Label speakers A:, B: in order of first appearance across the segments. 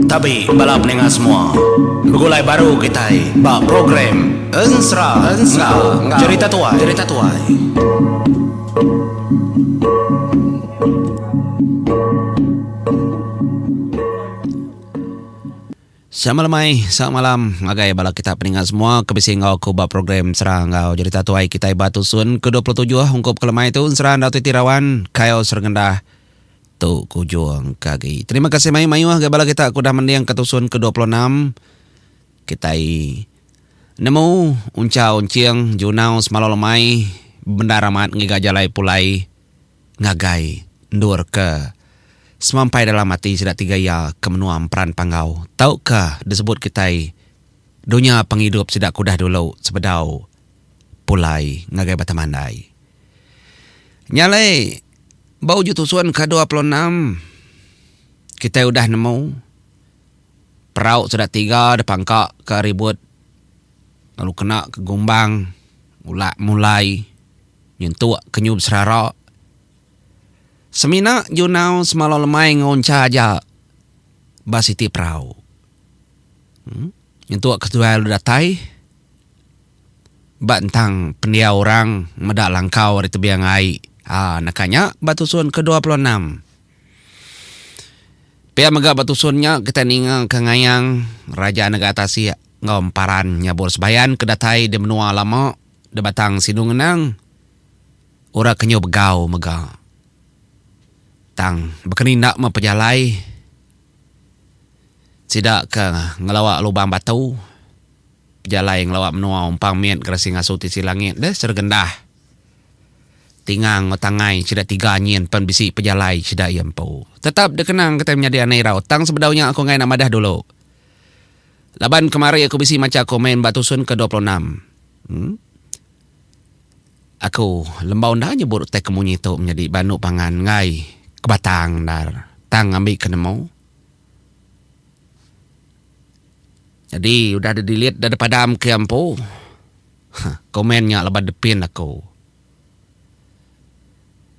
A: Tabi bala peninga semua. Begulai baru kitai ba program Ensera enggau Jerita Tuai. Jerita Tuai. Selamat lemai, selamat malam ngagai bala kita peninga semua ke bisi enggau aku ba program Ensera enggau Jerita Tuai kitai ba tusun ke 27 ungkup ke lemai tu Ensera enggau Titi Rawan Kayo Serengendah tu ke ujung ke agi. Terima kasih mayuh-mayuh ngagai bala kita ke udah mending ke tusun ke 26 kitai nemu uncha unching junau semalau lemai bendar amat ngiga jalai pulai ngagai endur ke semampai dalam ati sida tiga iya ke menua Emperan Panggau tauka disebut kitai dunya pengidup sida ke udah dulu sebedau pulai ngagai Batang Mandai. Nya alai ba uju tusun ke 26 kitai udah nemu perau sida tiga dipangka ke ribut lalu kena ke gumbang ulak mulai nyentuk ke nyu beserara. Semina Junau semalau lemai enggau Encha aja ba siti perau. Nyentuk ke seduai lalu datai ba entang pendiau orang meda langkau ari tebing ai. Aa naka nya ba tusun ke 26. Pia mega ba tusun nya kitai ninga ke ngayang Raja Nega Tasik enggau Emparan Nyabur Sebayan ke datai di menua lama di Batang Sidu Ngenang orang ke nyau begau mega. Tang baka ni enda meh pejalai sida ke ngelawa lubang batu pejalai ngelawa menua umpang mit gerasi ngasu tisi langit deh seregendah. Tingang enggau tangai sida tiga nyin pen bisi pejalai sida iya empu. Tetap dikenang kitai menyadi anak irau tang sebedau nya aku enggai nak madah dulu. Laban kemari aku bisi macha komen ba tusun ke 26. Em. Aku lembau enda nyebut utai ke munyi tu menyadi ba anu pangan enggai ke batang endar tang ngambi ke nemu. Nyadi udah di delete dah dipadam ke iya empu. Komen nya laban depin aku.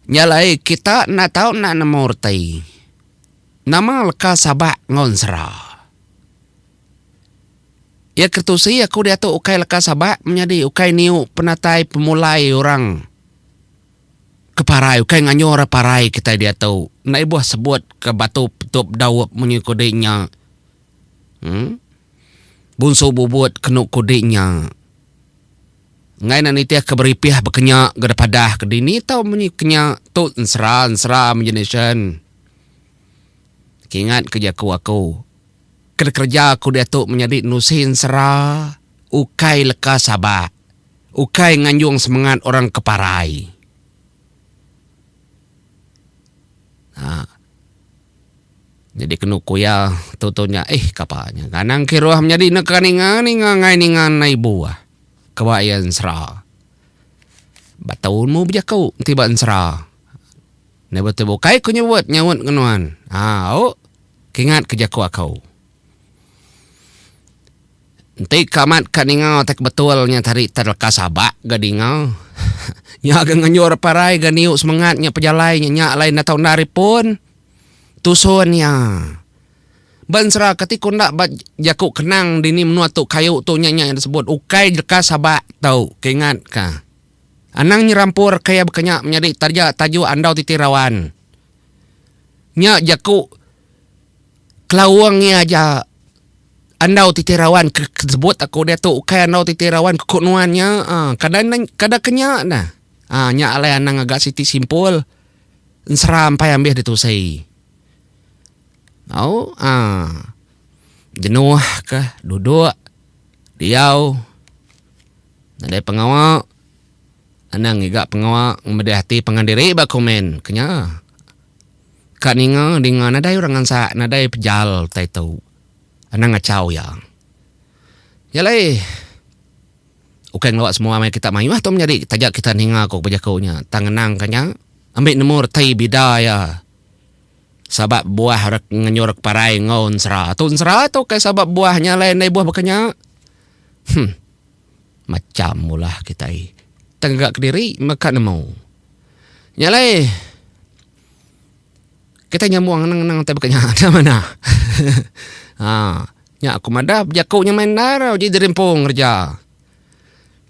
A: Nya alai kita enda tau enda nemu reti nama leka sabak enggau ensera. Iya ke tusi aku diatu ukai leka sabak menyadi ukai niu penatai pemulai orang ke parai ukai nganjung orang parai kitai diatu. Enda ibuh sebut ke batu petup daup munyi kudi nya. Uhh. Bunsu bubut kenu kudi nya. Enggai enda nitih ke beripih bekenya ga da padah ke dini tau munyi kenya tu ensera ensera imagination. Kingat ke jaku aku. Ke dikereja aku diatu menyadi nusi ensera ukai leka sabak ukai nganjung semengat orang ke parai. Haa. Nyadi kenu ku iya tu tu nya eh kapa nya anang kiruh menyadi neka ninga ninga enggai ninga enda ibuh ke ba iya ensera. Batu nemu bejaku enti ba ensera. Enda betul bukai ku nyebut nyaut ke nuan. Au kingat ke jaku aku. Enti ka amat ka ninga utai ke betul nya tadi teleka sabak ga dinga. Nya ga ngenjur parai ga niu semengat nya pejalai nya nya alai enda tau enda ari pun. Tusun iya. Ba ensera kati ku enda ba jaku kenang dini menua tu kayu tu nya nya disebut ukai leka sabak tu ke ingat ka. Anang nyerampur ka iya baka nya menyadi taja tajuk andau titi rawan. Nya jaku kelaung iya aja andau titi rawan ke sebut aku diatu ukai andau titi rawan ke ku nuan nya aaa kada kada ke nya dah. Aa nya alai anang ngaga siti simpul. Ensera empai ambih ditusi. Au aaa jenuh ke duduk diau nadai pengawa anang ngiga pengawa ngemedih ati pangan diri ba komen ke nya. Ka ninga dinga nadai orang ngansak nadai pejal utai tu. Anang ngachau iya. Nya alai. Ukai ngelawa semua meh kita mayuh tu menyadi taja kita ninga ko bejaku nya tang ngenang ka nya ambi nemu reti bida iya sabab buah re ngenyur parai enggau ensera tu ensera tu kai sabab buah nya alai enda ibuh baka nya huh macam ulah kitai tang ga kediri meka nemu nya alai. Kitai nyambung ngenang-ngenang utai baka nya enda manah. Ha nya aku madah bejaku nya main endar uji diri empu ngereja.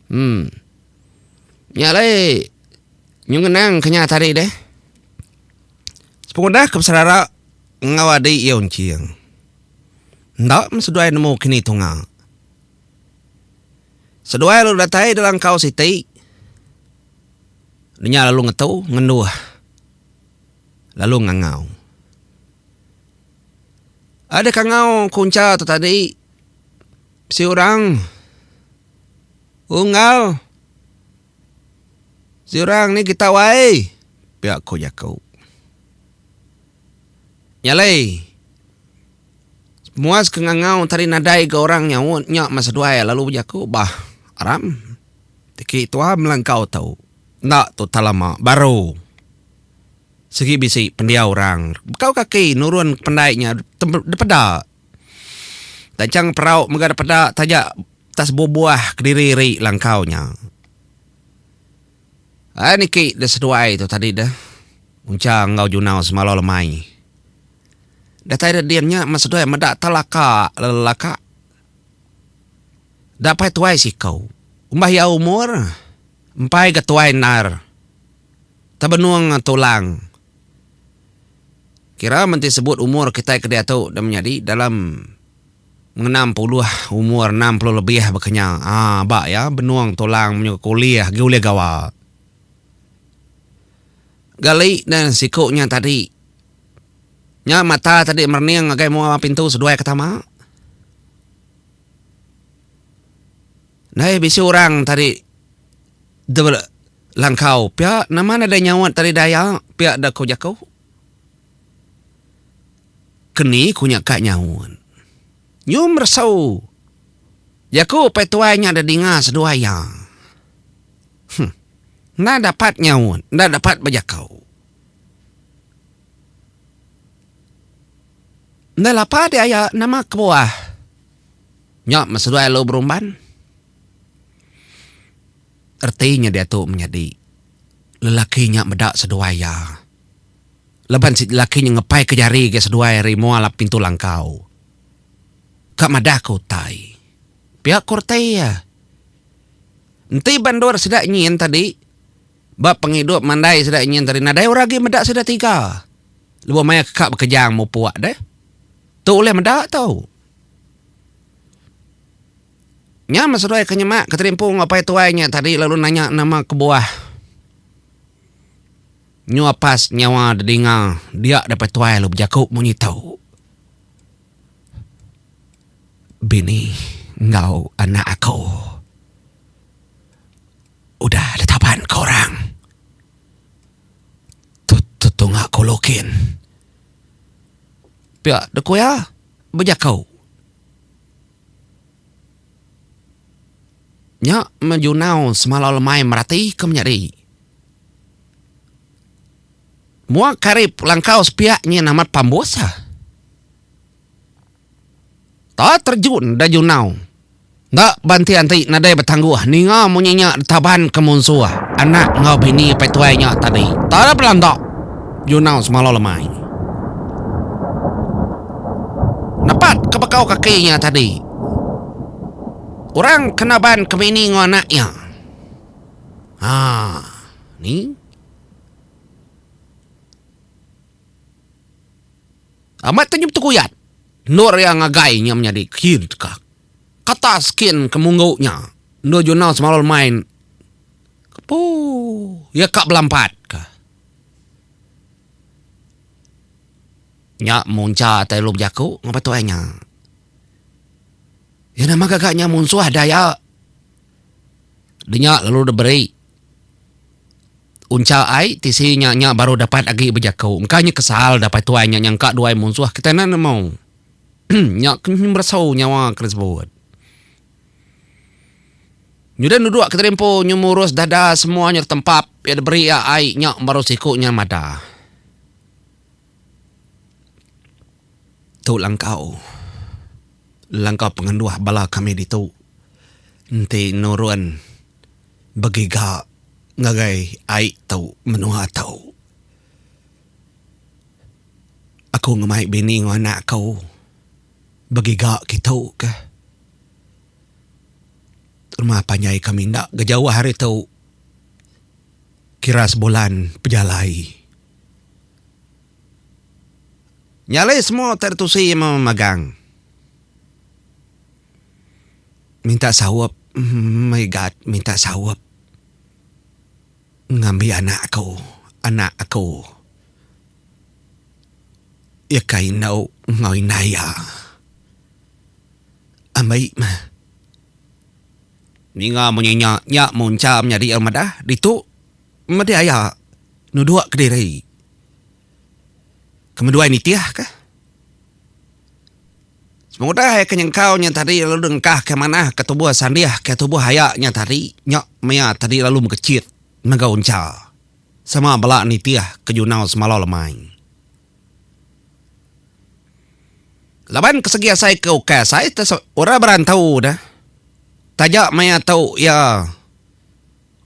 A: Em nya alai nyu ngenang ke nya tadi deh. Sepengudah ke beserara enggau adi iya Unching. Enda meh seduai nemu kini tunga. Seduai lalu datai dalam kau siti. Nya lalu ngetu ngenduh. Lalu ngangau. Ada kangau kuncha tu tadi bisi orang unggal bisi orang ni kita wai pia ku jaku. Nya alai muas ke ngangau tadi nadai ga orang nyaut nya meh seduai lalu bejaku bah aram tiki tua melangkau tu enda tu tak lama baru. Sigi bisi pendiau orang bekau kaki nurun ke pendai nya dipeda. Tanchang perau mega dipeda taja tas buah-buah kediri ri langkau nya. Ai niki da seduai tu tadi deh Uncha enggau Junau semalau lemai. Datai da din nya meh seduai meda telaka lelaka. Dapai tuai siku. Umbah iya umur empai ga tuai endar. Tebenung tulang. Kira menti sebut umur kitai ke diatu da menyadi dalam ngenam puluh umur 60 lebih baka nya aaa ba iya benung tulang menyuka kulih agi ulih gawa. Gali ne siku nya tadi nya mata tadi merening ngagai mua pintu seduai ke tama. Ndai bisi orang tadi Langkau pia nama nadai nyaut tadi daya pia da ko jaku. Keni ku nya ka nyaut. Nyu meresu. Jaku pai tuai nya da dinga seduai iya. Huh. Enda dapat nyaut, enda dapat bejaku. Enda lapa di aya nama kebuah. Nya meh seduai lalu berumban. Reti nya diatu menyadi lelaki nya meda seduai iya. Laban si lelaki nya ngepaika jari agi seduai ari mua pintu langkau. Ka madahka utai. Pia ku reti iya. Enti ba endur sida nyin tadi, ba pengidup mandai sida nyin tadi nadai orang agi meda sida tiga. Lebuh maya ka bekejang mupuk deh. Tu ulih meda tu. Nya meh seduai ke nyema ke terimpu enggau apai tuai nya tadi lalu nanya nama kebuah nyu apas nyawa dedinga dia da apai tuai lalu bejaku munyi tu. Bini enggau anak aku udah ditaban ke orang tunga ku Lukin. Pia dek ku iya bejaku. Nya meh Junau semalau lemai merati ke menyadi. Mua karip langkau sepiak nyin amat pambus ah. Ta terjun da Junau. Enda banti anti nadai betangguh ninga munyi nya ditaban ke munsuh anak enggau bini apai tuai nya tadi. Ta belanda Junau semalau lemai. Nepat ke bekau kaki nya tadi. Orang ke naban ke bini enggau anak iya. Haa ni. Amat tu nyebut kuyat. Endur iya ngagai nya menyadi kin ka. Kata skin ke munggu nya. Endur Junau semalu main. Puu iya ka belampat ka. Nya muncha tai lu bejaku ngapai tuai nya. Iya nama gaga nya munsuh daya. Dinya lalu diberi uncha ai tisi nya nya baru dapat agi bejaku. Engka nya kesal dapai tuai nya nyangka duai munsuh kitai enda nemu. Nya ke meresu nyawa ke disebut. Nyudah nuduk ke terimpu nyu murus dada semua nyu tempap iya diberi iya ai nya baru siku nya madah. Tu langkau. Langkau pengenduh bala kami ditu enti nurun begiga ngagai ai tu menua tu. Aku ngemai bini enggau anak aku begiga kitu ke. Rumah panjai kami enda ga jauh ari tu. Kira sebulan pejalai. Nya alai semua utai ditusi memagang. Minta saup meigat minta saup ngambi anak aku anak aku iya ka indu enggau indai iya. Ambi meh. Ninga munyi nya nya muncha menyadi orang madah ditu medi aya nuduk kediri. Kemeduai nitih ka. Sepengudah iya ke nyengkau nya tadi lalu dengkah ke manah ke tubuh sandih ke tubuh aya nya tadi nya maya tadi lalu megechit mega uncha sama bela nitih ke junau semalau lemai. Laban ke segi asai ke ukai asai te orang berantu deh taja maya tu iya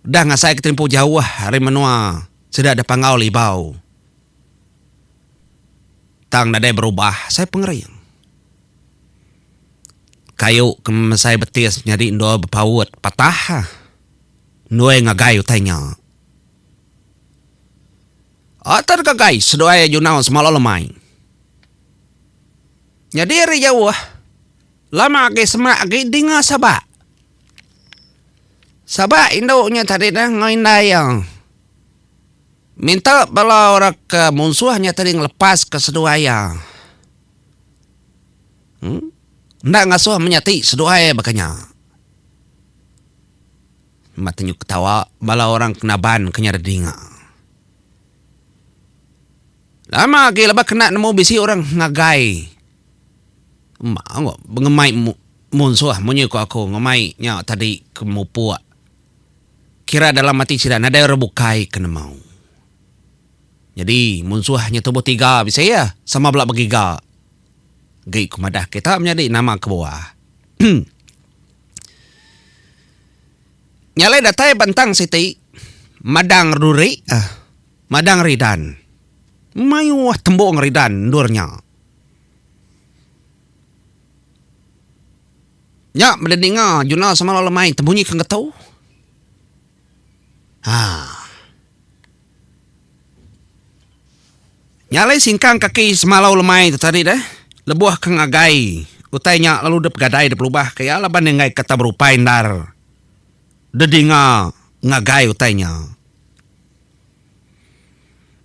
A: udah ngasai ke tempu jauh ari menua sida da Panggau Libau. Tang nadai berubah sai pengering. Kayu ke mesai betis nyadi endur bepaut patah endui ngagai utai nya. Atur gagai seduai junau semalau lemai. Nyadi ari jauh lama agi semak agi dinga sabak. Sabak indu nya tadi dah enggau indai iya. Minta bala orang ke munsuh nya tadi ngelepaska seduai iya. Em enda ngasuh menyati seduai iya baka nya. Mata nyu ketawa bala orang ke naban ke nya dedinga. Lama agi lebuh kena nemu bisi orang ngagai ngemai munsuh munyi ku aku ngemai nya tadi ke mupuk. Kira dalam ati sida nadai orang bukai ke nemu. Nyadi munsuh nya tubuh tiga bisi iya sama bela begiga. Agi ku madah kita menyadi nama kebuah. Nya alai datai ba entang siti madang duri madang ridan. Mayuh tembung ridan endur nya. Nya meda ninga Juna semalau lemai tebunyi ke ngetu. Haa. Nya alai singkang kaki semalau lemai tu tadi deh. Lebuh ke ngagai utai nya lalu dep gadai dep lubah ke iya laban iya enggai kata berupai endar dedinga ngagai utai nya.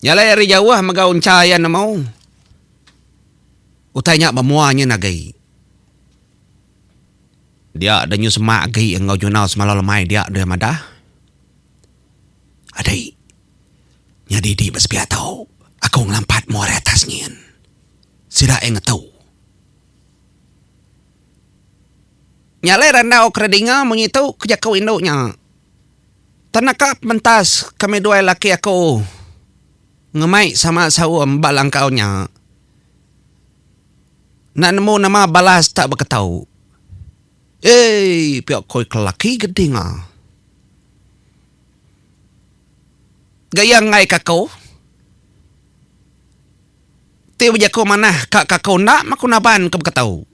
A: Nya alai ari jauh mega uncha iya nemu utai nya ba mua nyin agi. Dia da nyu semak agi enggau junau semalau lemai dia deh madah. Adi, nyadi di ba sepiak tu, aku ngelampat mu ari atas nyin. Sida iya ngetu. Nya alai randau ke dinga munyi tu ke jaku indu nya. Tenaka pementas kami duai laki aku ngemai sama saum ba langkau nya. Enda nemu nama balas tak beketau. Eii pia koi ke laki ga dinga. Ga iya enggai ka aku. Ti bejaku manah ka ka aku enda meh aku naban ke beketau.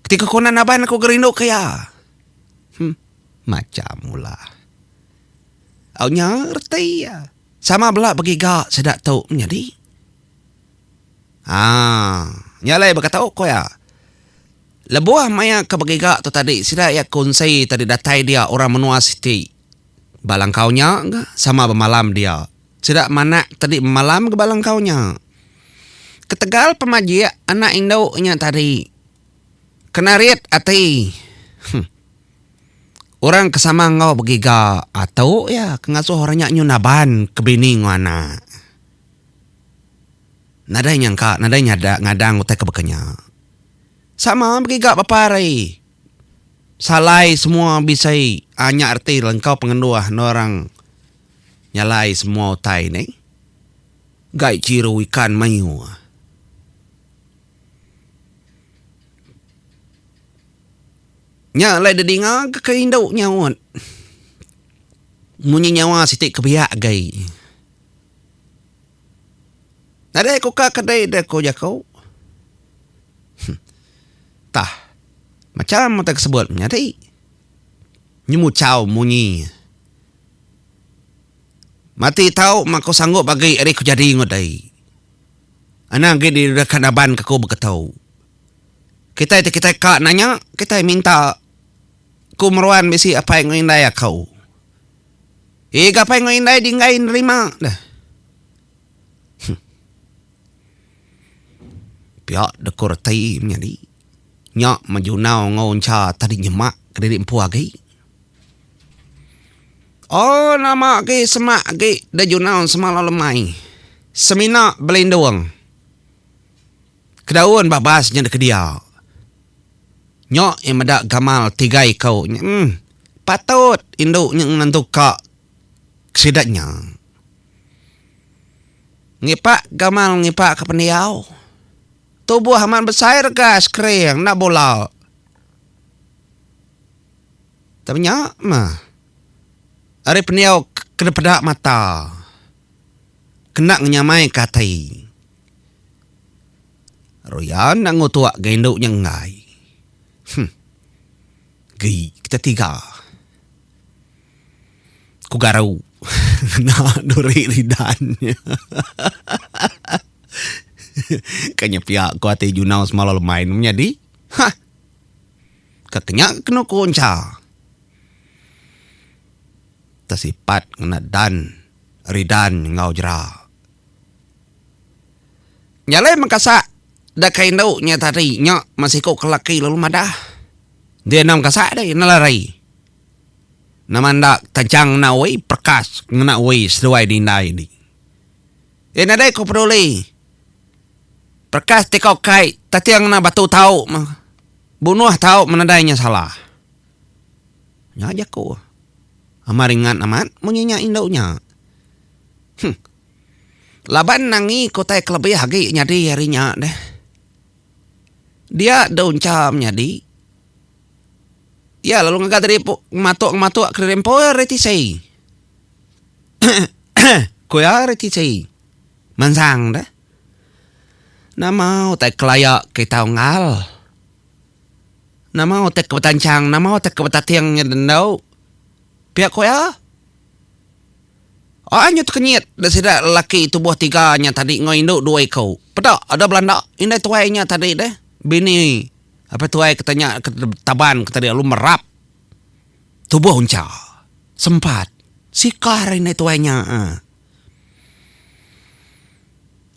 A: Ketika ku enda naban aku ga rindu ke iya. Huh macam ulah. Au nya reti iya. Sama bela begiga sida tu menyadi. Haa. Nya alai baka tu ku iya. Lebuh maya ke begiga tu tadi sida iya kunsi tadi datai dia orang menua siti. Ba langkau nya ga sama bemalam dia. Sida manak tadi bemalam ga ba langkau nya. Ketegal pemajik anak indu nya tadi kenarit ati. Huh. Orang ke sama enggau begiga atu iya ke ngasuh orang nya nyu naban ke bini enggau anak. Nadai nyangka, nadai nyada ngadang utai ke baka nya. Sama begiga bapa hari. Salai semua bisi aa nya reti lengkau pengenduh endur orang nyalai semua utai ni. Gai chiru ikan mayuh. Nya alai dedinga ke indu nyaut. Munyi nyawa siti ke biak gai. Nadai ku ka kedai deh ku jaku. Tah. Macam utai ke sebut menyadi. Nyemuchau munyi. Mati tau meh aku sanggup agi ari ku jadi enggau dei. Anang agi deka naban ke aku beketu. Kitai ti kitai ka nanya, kitai minta. Ku meruan bisi apai enggau indai aku. Ega apai enggau indai dinggai nerima deh. Huh. Pia deka reti menyadi. Nya mejunau enggau encha tadi nyemak kediri empu agi. Oh nama agi semak agi da junau semalau lemai. Semina belindung. Kedaun babas nya deka dia. Nya iya meda gamal tiga iku nya emm patut indu nya nentu ka sida nya. Ngipak gamal ngipak ka pendiau. Tubuh amat besai regas kering enda bula. Tang nya mah ari pendiau ke dipeda mata kena ngenyamai ka ati. Ruya enda ngutuk ga indu nya enggai. Huh. Gi kita tiga. Ku garu ngena duri ridan nya. Ka nya pia ku ati Junau semalau lemai ne menyadi. Hah. Ka kenya kenu ku encha. Tesipat ngena dan ridan enggau jera. Nya alai mengkasak da ka indu nya tadi nya meh siku ke laki lalu madah. Dia enda mengkasak deh enda lari. Nama enda tanchang ngena ui perekas ngena ui seduai dindai di. Eh nadai ku peduli. Perekas ti kau kai tating ngena batu tau meh. Bunuh tau menadai nya salah. Nya jaku. Amat ringat amat munyi nya indu nya. Huh. Laban nangi ke utai kelebih agi nyadi ari nya deh. Dia dau encha menyadi. Iya lalu ngaga diri matuk matuk kediri empu ari tisi. Ku iya ari tisi. Mansang deh. Nama utai kelaya kita unggal. Nama utai ke betanchang, nama utai ke betating nya dendo. Pia ku iya. Ai nyu tekenyit da sida lelaki tubuh tiga nya tadi enggau indu dua iku. Peda ada belanda indai tuai nya tadi deh. Bini apai tuai ke tanya ke taban ke tadi lalu merap tubuh uncha. Sempat sikar indai tuai nya.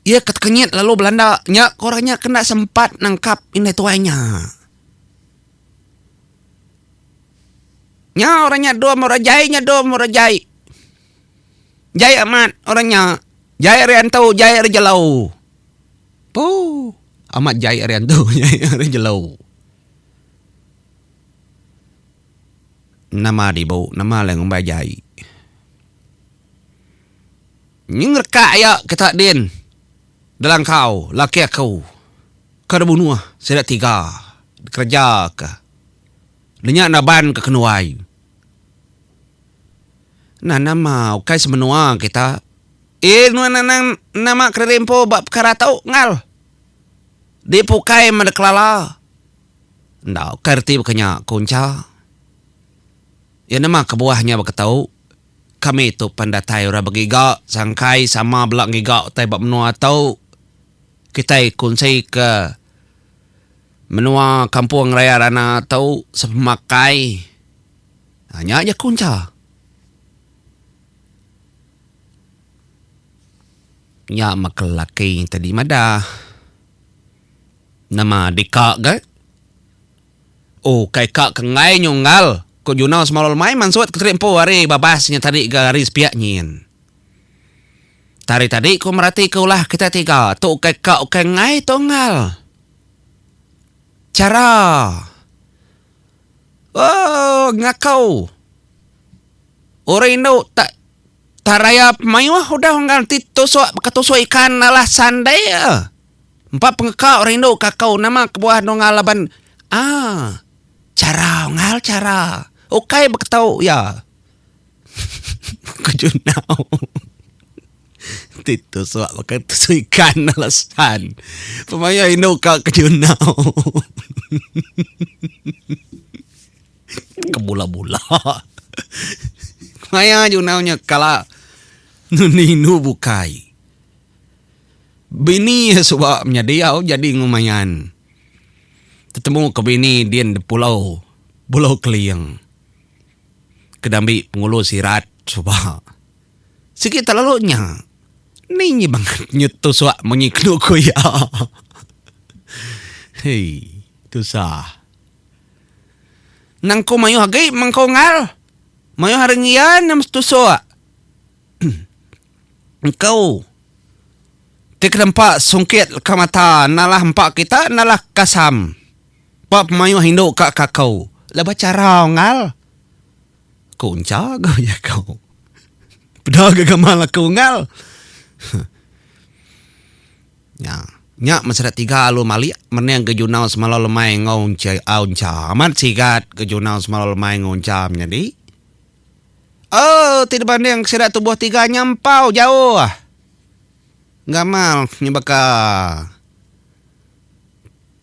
A: Iya ke tekenyit lalu belanda nya ke orang nya kena sempat nangkap indai tuai nya. Nya orang nya dom orang jai nya dom orang jai. Jai amat orang nya. Jai ari antu jai ari jelu. Pooh amat jai ari antu jai ari jelu. Nama dibu nama alai ngumbai jai. Nyengerka iya kita din delangkau laki aku ke dibunuh sida tiga dikereja ke nya naban ke kenuai. Nah nama ukai semenua kita eh nuan anang nama kediri empu ba pekara tu ngal. Dipukai meh dikelala. Enda ukai reti baka nya ku Encha. Iya nama kebuah nya baka tu. Kami tu pan datai orang begiga sangkai sama bela ngiga utai ba menua tu. Kitai kunsi ke menua kampung raya rana tu sepemakai. Ha nya jaku encha. Nya meh ke lelaki tadi madah. Nama dika ga. Oh kai ka ke enggai nyunggal, ku Junau semalu lemai mansut ke teri empu ari babas nya tadi ga ari sepiak nyin. Tari tadi ku merati ke ulah kita tiga tu ukai ka ukai enggai tu enggal. Chara. Oh ngakau. Orang indu tak tak raya mayuh udah enggal ti tusuk baka tusuk ikan alah sandai. Empa pengeka orang indu ke aku nama kebuah nunggal laban aaa chara ngal chara ukai beketu iya ku Junau. Ti tusuk baka tusuk ikan alasan pemayuh indu ka ke junau. Ke bula-bula. Maya junau nya kala nundi indu bukai. Bini iya suba menyadi au jadi ngumayan. Tetemu ke bini din di pulau Pulau Keling. Ke dambi Pengulu Sirat suba. Sigi telalu nya. Ni nyi bangat nyetu suak munyi kenu ku iya. Hei tusah. Nang ku mayuh agi mangkau ngal. Mayuh ari ngian nya tusuk. Engkau ti kenempa sungkit leka mata nalah empa kita nalah kasam ba pemayuh indu ka kakau laban chara unggal ku encha ga jaku peda ga gamal aku unggal nya nya meseret tiga alu malik mening ga junau semalau lemai enggau encha amat sigat ga junau semalau lemai enggau encha menyadi. Oh, ti dibanding sida tubuh tiga nya empau jauh. Gamal nya baka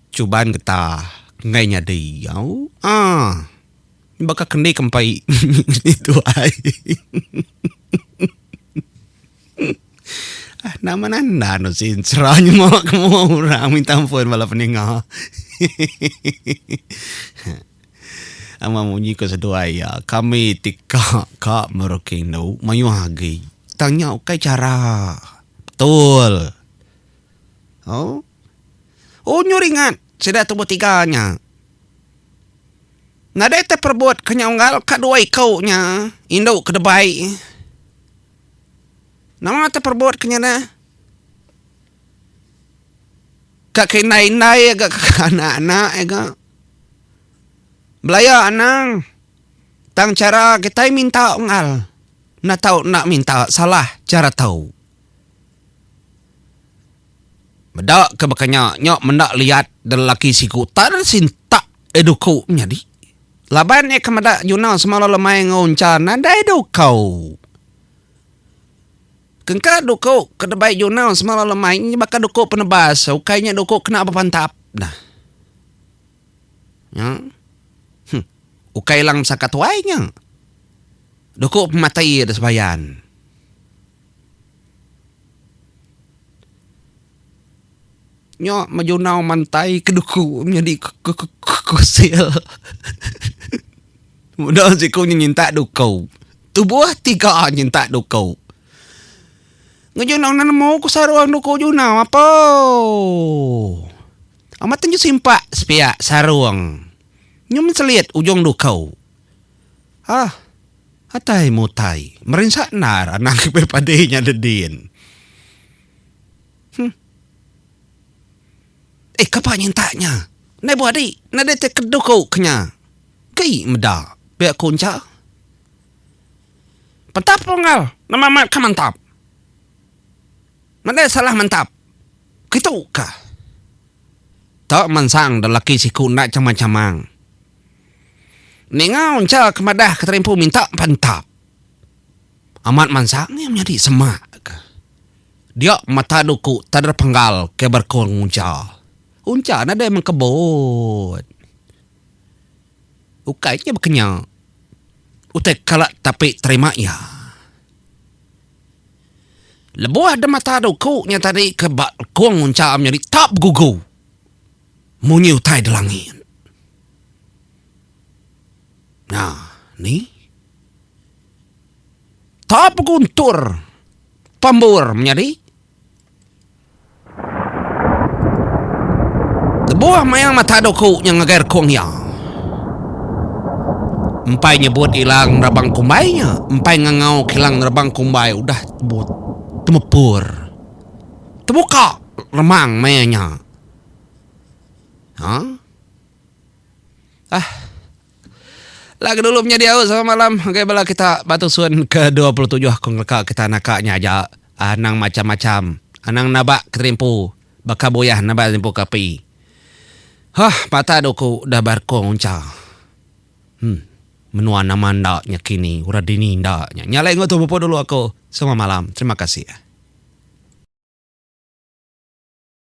A: chuban getah enggai nyadi au aaa baka kendi kempi tuai. Nama nanda anu sinsera nyema ke mua orang minta ampun bala peninga. Ama munyi ko seduai iya, kami ti ka ka meruki indu mayuh agi. Tang nya ukai chara betul. Au. Unyu ringat sida tubuh tiga nya. Nadai te perebut ke nya unggal ka dua iku nya indu ke debai. Nama te perebut ke nya deh. Ka ke indai-indai ga ka anak-anak ga. Belaya anang. Tang chara kitai minta unggal. Enda tau enda minta salah chara tau. Meda ke baka nya, nya menda liat da lelaki siku tan sintak eduku nyadi. Laban iya ke meda Juna semalau lemai enggau Uncha nadai dukau. Kengka duku ke debai Juna semalau lemai nya baka duku penebas ukai nya duku kena bepantap dah. Nya. Huh. Ukai ilang pesaka tuai nya. Duku pemati da sebayan. Nya mejunau mantai ke duku nyadi kusil. Meda siku nya nyintak duku. Tubuh tiga nyintak duku. Ngejunau enda nemu ku sarung duku junau apo. Amat tenju simpak sepiak sarung. Nyu menselit ujung duku. Hah. Atai mutai. Merinsa endar anang ke padi nya dedin. Huh. Eh kapa nyintak nya. Ndai buah adi. Nadai te keduku ke nya. Gei meda. Pia ku encha. Pentap punggal. Nama amat ka mantap. Nadai salah mantap. Kitu ka. Tau mansang da laki siku enda chamang-chamang. Ninga encha ke madah ke terimpu minta pantap. Amat mansang iya menyadi semak ka. Dia mata duku tadar panggal ke berkong uncha. Uncha nadai mengkebut. Ukai nya bekenya. Utai kala tapi terima iya. Lebuh da mata duku nya tadi ke ba kong uncha menyadi tak begugu munyi utai da langit. Nya ni. Tak beguntur pambur menyadi. Lebuh maya mata duku nya ngagai rekung iya. Empai nyebut ilang nerabang kumbai nya, empai ngangau ke ilang nerabang kumbai udah tebut temepur. Tebuka remang maya nya. Ha. Ah. Lagu dulu menyadi au selamat malam ngagai bala kita ba tusun ke 27 aku ngeleka kita naka nya aja anang macam-macam anang nabak keterimpu baka buyah nabak terimpu ke api. Hah mata duku udah berkong uncha. Hmm menua nama enda nya kini orang dini enda nya. Nya alai enggau tu mupuk dulu aku selamat malam terima kasih.